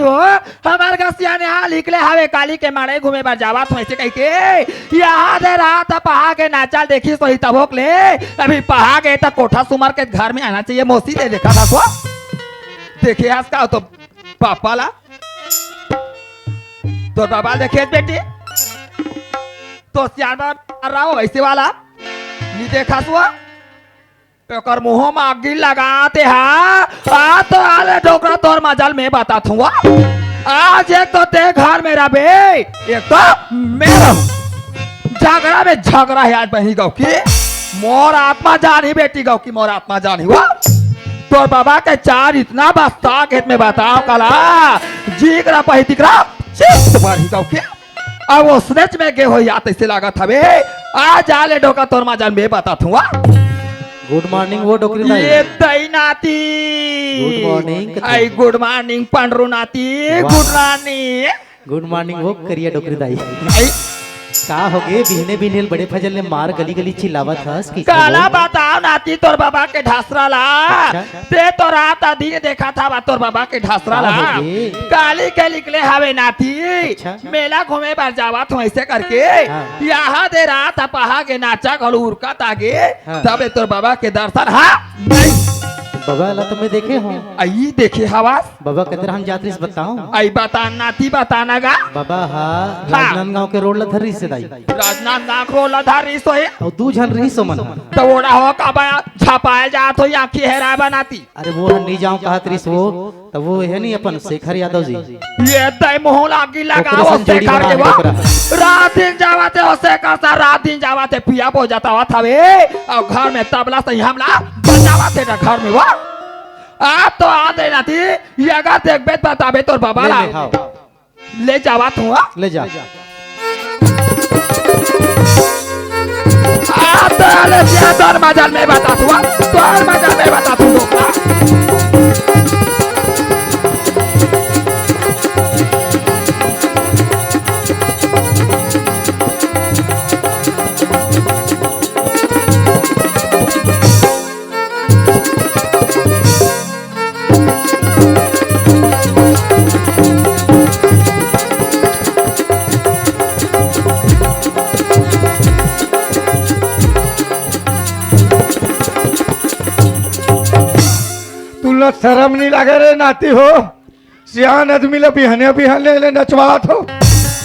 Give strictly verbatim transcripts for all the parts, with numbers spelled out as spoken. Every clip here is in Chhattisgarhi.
हो, हमर घर सियान यहाँ निकले हवे, काली के माड़े घूमे बर जावत हों, अइसे कहिके। यहाँ दे रात पहा के नाचल देखिस होही तभोक ले, अभी पहा के त कोठा सुमर के घर में आना चाहिए, मौसी ले देखा था तो। देखे हस का तो पापा ला, तोर बाबा देखे बेटी, तो सियान बाबा रहो ऐसे वाला, नहीं देखा सुआ। ओकर मुंह म आगी लगाते हा। आ तो आले डोकरा तोर मजल में बताथों। आज एक तो ते घर में रबे, एक तो मेरा झगड़ा में झगड़ा हे आज बही गौकी। मोर आत्मा जानही बेटी गौकी, मोर आत्मा जानही वा। तोर बाबा के चार इतना बस्ता खेत में बताओ कला। जीकरा पही तिकरा चित्त भरही गौकी। अब ओसनेच में गे होही आत अइसे लागत हवे। आ जा ले डोका तोर मजल में बताथों आ। गुड मॉर्निंग वो डोकरी दाई। ये दई नाती। गुड मॉर्निंग। आई गुड मॉर्निंग पंडरू नाती। वाह। गुड मॉर्निंग। गुड मॉर्निंग वो करिया डोकरी दाई। आई का होगे बिहने बिहने बड़े फजल ले मार गली गली चिल्लावत हस कि काला बताओ नाती तोर बाबा के ढासरा ला। अच्छा। ते तो रात आ दिन देखा था बा तोर बाबा के ढासरा ला। काली के निकले हवे नाती। अच्छा। मेला घूमे बर जावत हों अइसे करके। हाँ। यहाँ दे रात आ पहा के नाचा घलो उरकत आगे। हाँ। तबे तोर बाबा के दर्शन हा नहीं। बाबा ला तो मैं देखे हों। अई देखे हवास। बाबा कतरा हम जातरिस बताओ। अई बता नाती बताना गा। बाबा हा। हाँ। राजनांदगांव के रोड ला धरिस हे दाई। राजनांदगांव के रोड ला धरिस होही। अउ दू झन रहिस ओमन। त ओड़ा हो का बा झपाए जात होही आँखी हेरा बनाती। अरे वो ह नहीं जाओ कहत रिस वो, त वो हे नहीं अपन शेखर यादव जी। ये दई मुंह लागी लगाओ शेखर के बा। रात दिन जावत हे शेखर सा, रात दिन जावत हे पिया बो जतावत हवे। अउ घर में तबला सही हमला बजावत हे घर में वो। आ तो आ दे नाती, ये अगर देखबे त बताबे तोर बाबा ला। ले जावत हों। ले जा। आ, तोर ले जा, तोर मजल में बताथों, तोर मजल में बताथों, डोकरा। तुला शरम नहीं लागे रे नाती हो, सियान आदमी ला बिहने बिहने ले नचवात हो।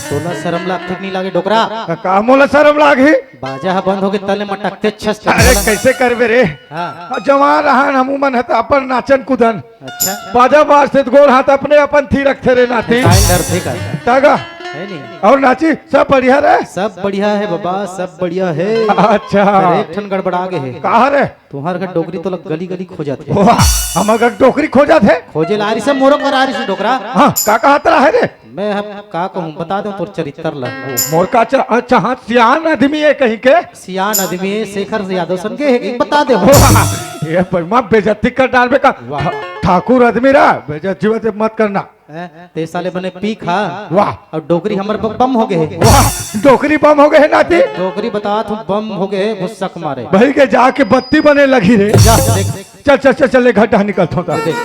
तोला शरम लागथे कि नहीं लागे डोकरा? का मोला शरम लागही? बाजा ह बंद होगे तले मटकते छस अरे चल। कैसे करबे रे? हाँ। जवान रहन हमू मन ह त अपन नाचन कूदन। अच्छा। बाजा बाजथे त गोड़ हाथ अपने अपन थी रखथे रे नाती। काहे डरथे का? तागा। है नहीं। और नाची सब बढ़िया रे? सब बढ़िया है बाबा, सब बढ़िया है। अच्छा। पर एक ठन गड़बड़ा गे है। का रे? तुम्हार घर डोकरी तो लग गली गली खोजत है। वाह, हमर घर डोकरी खोजत है। खोजे ला आरिस मोरो कर आरिस डोकरा। हाँ, का कहत रहा है रे? मैं हम का कहूँ, बता दो तोर चरित्र ला। मोर का च-, अच्छा, हाँ, सियान आदमी है कहीं के। सियान आदमी है, शेखर यादव सन के है, बता दे। वाह, ये पर माँ बेइज्जती कर डालबे का। वाह। ठा-, ठाकुर आदमी रहा, बेइज्जती मत करना। हैं? ते साले बने पी खा। वाह। और डोकरी हमर ब-, बम होगे है। वाह, डोकरी बम होगे है नाती। डोकरी बता तू बम होगे है, गुस्सा के मारे। भाई के जाके बत्ती बने लगी रे। जा, देख। चल, चल, चल, चल, ले घर डहा निकलथों त। देख।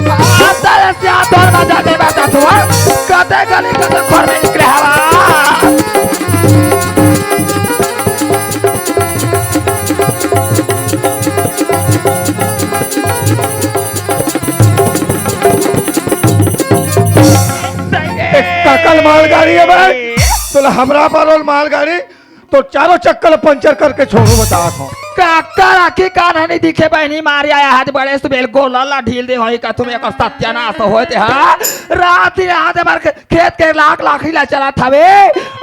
आ, साले सियान तोर मजा दे बता तू, हाँ? कते गली, कते घर में निकले हवा। ए, काकर मालगाड़ी है बे? तोला हमरा पारोल मालगाड़ी, तो चारों चक्कर पंचर करके छोड़ू, बतात हों। काकर आखी कान हनी दिखे बहिनी मारी आया, हाथ बड़े सुबेल गोला ला ढील दे होई का तुम्हें का सत्यानाश होए ते, हाँ? रात ही हाथ मार के खेत के लाख लाखी ला चला थावे।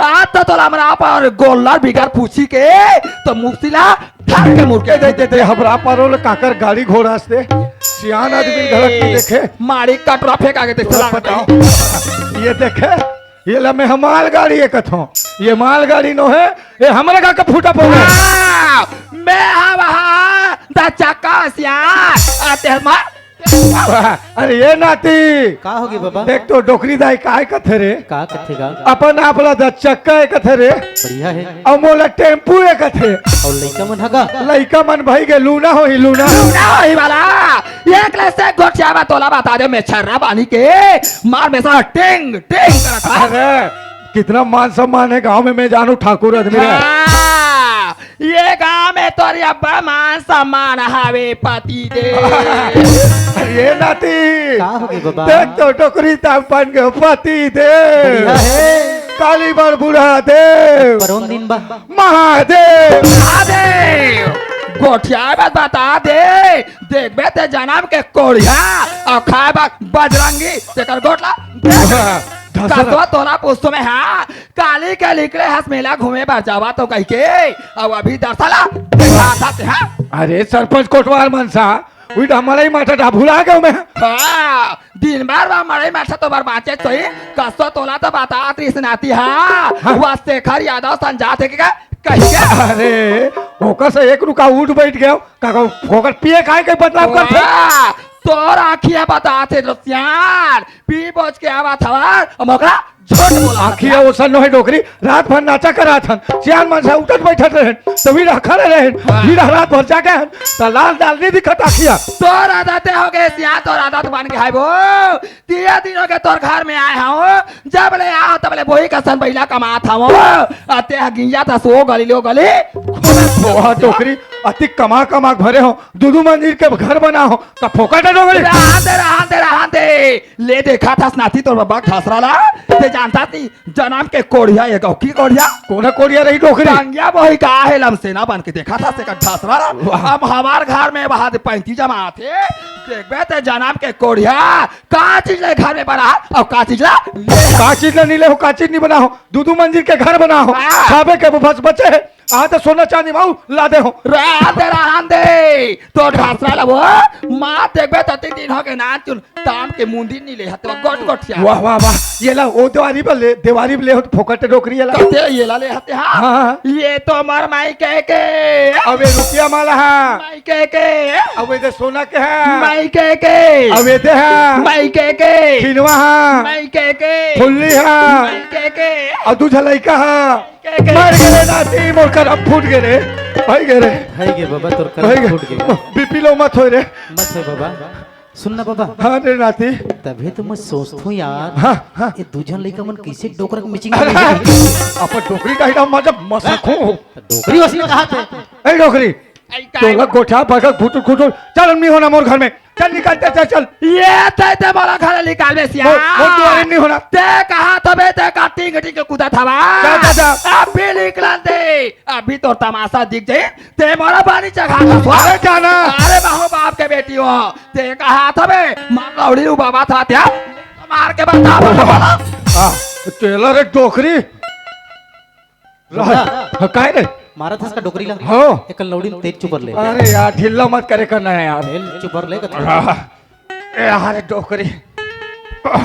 आज तो तोला हमरा पर गोला बिगर पूछी के, तो मुक्ति ला धर के मुड़ के दे दे दे, हमरा पारोल काकर गाड़ी घोड़ा से सियान आदमी घर की देखे। मारी कटरा फेंका के देख चला बताओ। ये देखे, ये ला मैं मालगाड़ी ये कथों, ये मालगाड़ी नो है, ये हमरा का, का फूटा पड़े। हाँ, मैं हवा हाँ, दा चक्का सियान, आते हमार अरे ये नाती, का होगे बाबा? देख तो डोकरी दाई काय कथे रे? का कथे गा? अपन आप ला दस चक्का ए कथे रे। बढ़िया हे। अउ मोला टेम्पू ए कथे। अउ लइका मन ह गा? लइका मन भई गे लूना होही, लूना। लूना होही वाला। एक ले से गोठिया में तोला बता दे, मैं छर्रा बानी के मार में साला टिंग टिंग करत हा। अरे कितना मान सम्मान हे गांव में, मैं जानू ठाकुर आदमी रे। हाँ। ये गांव में तोर अब्बड़ मान सम्मान हावे पति देव। अरे ये नाती, का होगे बाबा? देख तो डोकरी तापन के पति देव। बढ़िया हे। काली बड़ बूढ़ा देव। परोन दिन बा। महादेव। महादेव। गोठिया बात बता दे। देखबे ते जनम के कोढ़िया अउ खाए बा बजरंगी, तेकर गोठ ला। ढसरा। कसवा तोला पूछतो मैं, हाँ। काली के निकले हस मेला घूमे बर जावा तो कहिके, अउ अभी दरसला देखा था ते, हाँ? अरे सरपंच कोटवार मनसा, उही डहा मड़ई माठा डहा भुला गेंव मैं। हाँ, दिन भर बा मड़ई माठा तो बर बाँचे सोई, कसवा तोला तो बतात रिहिस नाती, हाँ? हाँ। वह शेखर यादव सन जात हे के का? कहिके? अरे, ओकर से एक रुका उठ बइठ गेंव, का कहूँ, फोकट पिए खाए के बदनाम करथे? वाह, तोर आँखिया बतात हे रे सियान, पी बोज के आवत हवस, अउ मोकरा झूठ बोला। आँखिया ओसन नोहे डोकरी, रात भर नाचा कराथन, सियान मन से उठत बइठत रहेन, त वीरा खड़े रहेन, हाँ। वीरा रात भर जागे हन, त लाल लाल नइ दिखत आँखिया। तोर आदते होगे सियान, तोर आदत बन गे हे वो। तीन दिन होगे तोर घर में आए हंव, जब ले आए हंव तब ले बोही कसन बइला कमात हंव। अ तें ह गिंजत हस ओ गली ले ओ गली। वाह डोकरी, अतिक कमा कमा के भरे हंव, दू दू मंजिल के घर बना हंव, त फोकट हे डोकरी। रहन दे, रहन दे, रहन दे। ले देखत हस नाती तोर बबा ढसरा ला, तें जानत नइ, जनम के कोढ़िया ए गौकी कोढ़िया। कोन कोढ़िया रही डोकरी? टंगिया बोही का हे लमसेना बन के देखत हस तेकर ढसरा ला। वाह। अब हमर घर में वहाँ दे पैंती जमा आथे, देखबे तें जनम के कोढ़िया, का चीज ले घर में बना हस अउ का चीज ला ले हस? का चीज ला नइ ले हंव, का चीज नइ बना हंव, दू दू मंजिल के घर बना हंव, हाँ। खाबे के बस बचे हे। हाँ, त सोना चांदी माऊ ला दे हंव। रहन दे, रहन दे। तोर ढसरा ला वो, माँ देखबे त तीन दिन होगे नान चुन ताम के मुंदी नइ ले हस, त गोठ गोठिया। वाह, वाह, वाह। ये ला, ओ देवारी बर ले, देवारी बर ले हंव त फोकट डोकरी ये ला। कते ये ला ले हस, हाँ? हाँ, हाँ। ये तो मोर माई के के। अउ ए रुपया माला हा। माई के के। अउ ए दे सोना के हा। माई के के। अउ ए दे हा। माई के के। खिनवा हा। माई के के। फुल्ली हा। माई के के। अउ दू झन लइका हा। के, के? मर गे रे नाती, मोर करम फूट गे रे। भई गे रे। भई गे बाबा, तोर करम भई गे। फूट गे। बीपी लो मत होय रे। मत होय बाबा। सुन ना बाबा। हाँ रे नाती। तभे तो मैं सोचथों यार। हाँ, हाँ। ये दू झन लइका मन कइसे डोकरा के मिचिंग अरे, अपन डोकरी का ही नाम मजा मसखो। डोकरी वसने कहा थे। ए डोकरी। आई का तोला है? गोठा बगक फुटुर खुटुर। चल, नइ होना मोर घर में। चल, निकल, चल, चल, चल। ये ते, ते मोला घर निकाल बे सिया। मोर, मोर दुआरे नइ होना। ते कहा तो बे, ते का टिंग टिंग के कूदा था बा। जा, जा, जा। अभी निकलन दे। अभी तोर तमाशा दिख जाए। ते मोला पानी चढ़ा था। अरे जाना। अरे बाहु बाप के बेटी हो। ते कहा तो बे, मार लौड़ी उ बाबा था त्या। मार के बता, बता, बता। हाँ, तेला रे डोकरी। राज, हाँ, काय रे? मारत हस का डोकरी ला? हाँ। एक लौड़ी में तेज चुबर ले। अरे यार, ढिल्ला मत करे करना है यार। तेल चुबर ले कथी? आह, ए, अरे डोकरी। आह,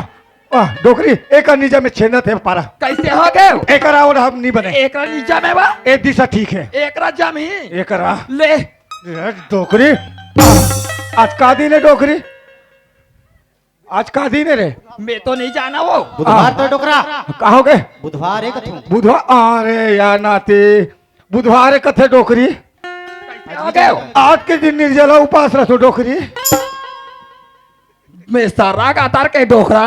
आह, डोकरी, एक नीचा में छेंदत हे पारा। कइसे होगे? एकरा अउ हम नइ बने। एकरा नीचा में बा? ए दिशा ठीक हे। एकरा जमी। एकरा। ले। ए, डोकरी। आज का दिन हे डोकरी? आज का दिन हे रे? मैं तो नइ जानंव वो। बुधवार तो डोकरा। का होगे? बुधवार हे कथों। बुधवार? अरे यार नाती, बुधवार हे कथे डोकरी। कइसे होगे? आज के दिन निर्जला उपास रहिथों डोकरी। मैं सर्रा गतर के डोकरा,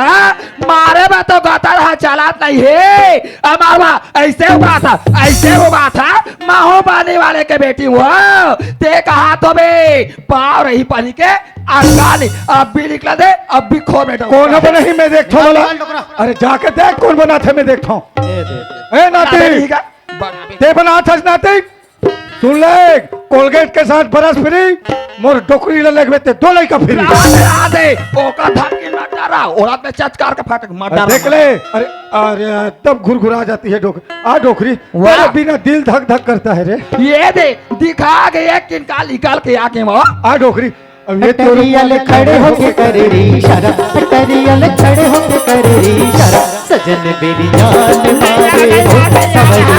मारे बर तो गतर ह चलत नइ हे। अमार बर अइसे उबास, अइसे उबास, महूँ पानी वाले के बेटी हंव। ते कहा तो बे, पाँव रही पानी के, अनगानी, अब भी निकला दे, अब भी खो बेटा। कोन बनाही मैं देखथों निकाल, वाला? निकाल डोकरा। अरे जाके देख कोन बनाथे मैं देखथों। ए, दे, दे। ए, नाती। अरे, ठीक हे। बना बे। ते बनाथस नाती। सुन ले, कोलगेट के साथ ब्रश फ्री, मोर डोकरी ला लगबे ते दो लइका फ्री। राधे, राधे। ओकर धमकी मत डरा, औरत में चचकार के फाटक मत डरा। देख ले, अरे, अरे, एकदम घुरघुरा जाती है डोकरी। आ डोकरी, वाह। तेरे बिना दिल धक धक करता है रे। ये दे, दिखा के एक किनका निकाल के आके वो। आ डोकरी, अब ये तो टरिया ले खड़े होके करे रे इशारा, टरिया ले खड़े होके करे रे इशारा, सजन मेरी जान मारे हो, सवरिया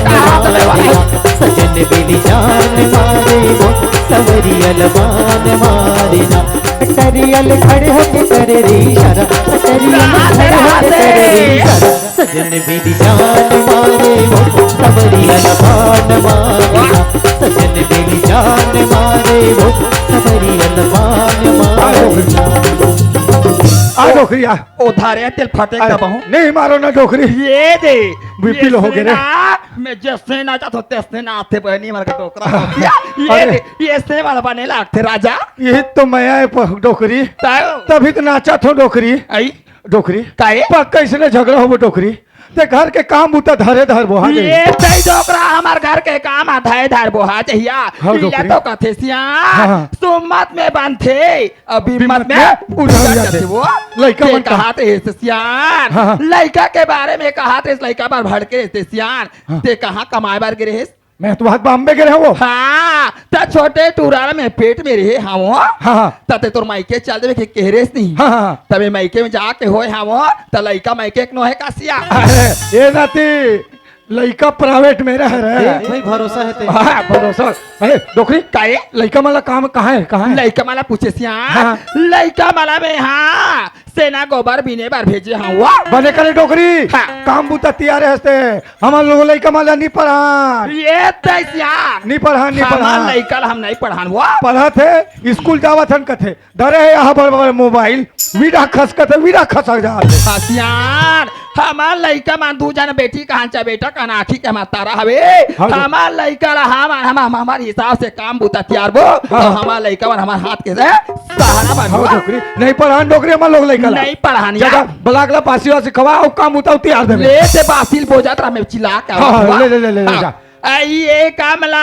जान मारे। सजन बेली जान मारे वो, सवरिया ल बान मारे ना। टरिया ल खड़े होके करे रे इशारा, टरिया ल खड़े होके करे रे इशारा। सजन बेली जान मारे वो, सवरिया ल बान मारे ना। सजन बेली जान मारे वो, सवरिया ल बान मारे ना। आ डोकरी, आ। ओ धारे तेल फटे अरे, का बहू। नहीं मारो ना डोकरी। ये दे, बीपी ये लो हो से गए रे। ना, मैं जैसे नाचा तो तैसे नाचथे बहनी, मर के डोकरा हो गया। ये अरे। दे, ये से वाला बने लागथे राजा। ये तो मैं आए प-, डोकरी। तायो। तभी तो नाचा थो डोकरी। आई। डोकरी। काए? पक्का इसने झगड़ा हो डोकरी। ते घर के काम बुता धरे धर बोहा गई। ये तई डोकरा हमार घर के काम आ धरे धर बोहा जहिया। हाँ, इला डोकरी। तो कथे सिया। हाँ, हाँ। सुम्मत में बनथे। अब हिम्मत हिम्मत में में उधर उधर जाथे। जाथे वो। लइका ते मन का कहा थे से सियान। हाँ, हाँ। लइका के बारे में कहा थे, लइका बर भड़के थे सियान। हाँ। ते कहाँ कमाए बर गिरे हेस? मैं तो बात बॉम्बे गिरे हूँ। हाँ, त छोटे टूरा में पेट में रहे हवो। हाँ, हाँ। त ते तोर मायके चल देवे के कह रेस नहीं। हाँ, हाँ। तबे मायके में जाके होए हवो, त लइका मायके एक नोहे का सिया। अरे, ए नाती, लइका प्राइवेट में रह रहे। देख भाई, भरोसा है ते। हाँ, भरोसा। अरे, डोकरी, काए? लइका माला काम कहाँ है, कहाँ है? लइका माला पूछे सिया। हाँ। लइका माला में, हाँ, सेना गोबर बीने बर भेजे हवो। बने करे डोकरी। हाँ। काम बुता तियारे हस्ते। हमर लोग लइका माला नी पढ़ान। ये तई सिया। नी पढ़ान, नी हमर पढ़ान। लइका ला हम नहीं पढ़ान वो। पढ़त हे, स्कूल जावत हन कथे। धरे हे यहाँ बड़ बड़ मोबाइल, वीरा खसकत हे, वीरा खसक जात हे। हसियान, हमार लइका मन दू झन बेटी कहान, चाहे बेटा कहान, आँखी के हमार तारा हवे। हाँ। हमार लइका ला हम, हम, हम, हमार हिसाब से काम बुता तियारबो, हाँ। तो हमार लइका मन हमार हाथ के से सहारा हाँ, बनबो। डोकरी, नहीं पढ़ान डोकरी हमार लोग लइका ला। नहीं पढ़ान जा, यार। जा, बलाक ला पासी वासी खवा, अउ काम बुता तियार देबे। ले से बासिल बोजात रहा, मैं चिल्ला के हाँ, हाँ, आवाज ले, ले, ले, ले, ले, हाँ। जा। आइए कमला।